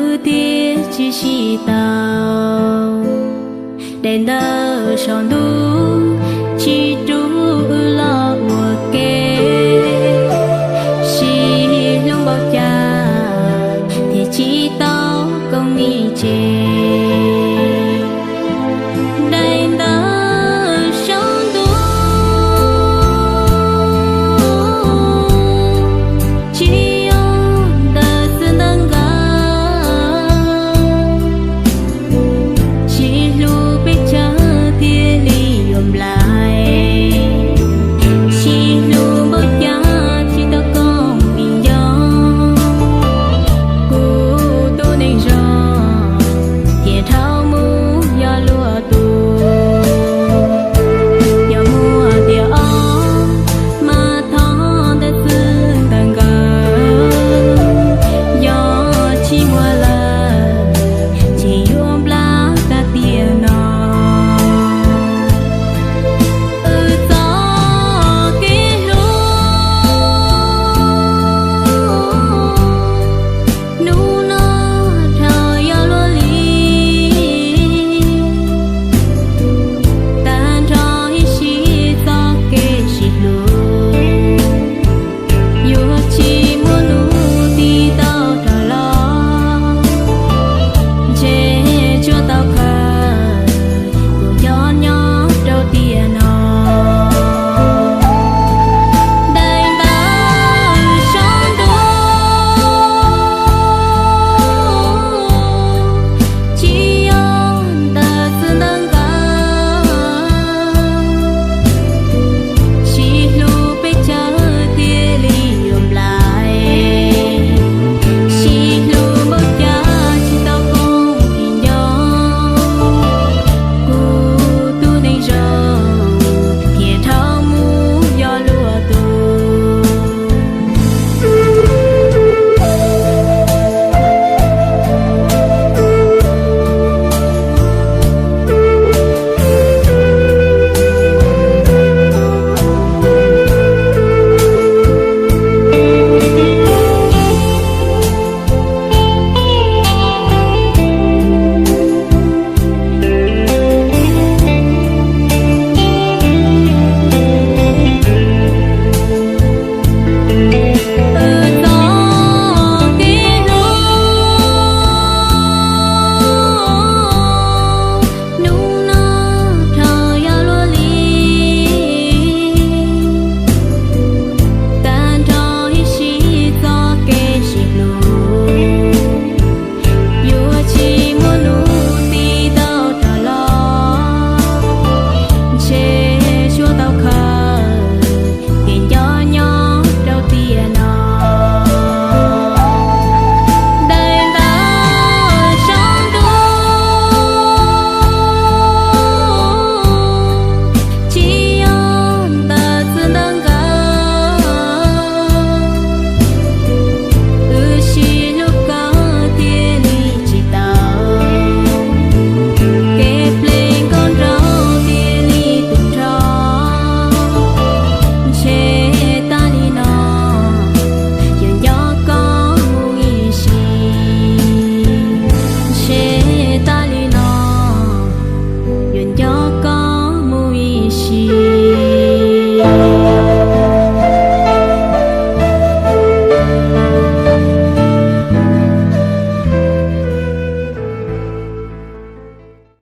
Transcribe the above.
wb thiaj tsis sib tau. Daim ntawv saum ntuj tsis rub wb los ua ke, sib hlub npaum cas thiaj tsis tau koob nim tsev. Daim ntawv saum ntuj tsis yog ntawv xwb ntawv nkaus, sib hlub pes tsawg thiaj li yuav nplai, sib hlub npaum cas tsis tau koob nim nco. Kuv tus neeg zoo thiaj dhau mus yog luag tus, yog muaj tiam ob mas thov ntawv xwb ntawv nkaus, yog tsis muaj lawm ces yuav nplai tag tiam no. Wb txoj kev hlub hnub no dhau yog luaj li, tag nrho ib sim txoj kev sib hlub yuav tsis muaj hnub ti tau rov los, ntshe tsuas tau khaws kuv nco nyob rau tiam no. Daim ntawv saum ntuj tsis yog ntawv xwb ntawv nkaus, sib hlub pes tsawg thiaj li yuav nplai, sib hlub npaum cas tsis tau koob nim nco. Kuv tus neeg zoo thiaj dhau mus yog luag tus. Wb txoj kev hlub hnub no dhau yog luaj li, tag nrho ib sim txoj kev sib hlub yuav tsis muaj hnub ti tau rov los, ntshe tsuas tau khaws kev nco nyob rau tiam no. Daim ntawv saum ntuj tsis yog ntawv xwb ntawv nkaus, wb sib hlub kawg thiaj li tsis tau, kev ple nkauj nraug thiaj li tu nrho, ntshe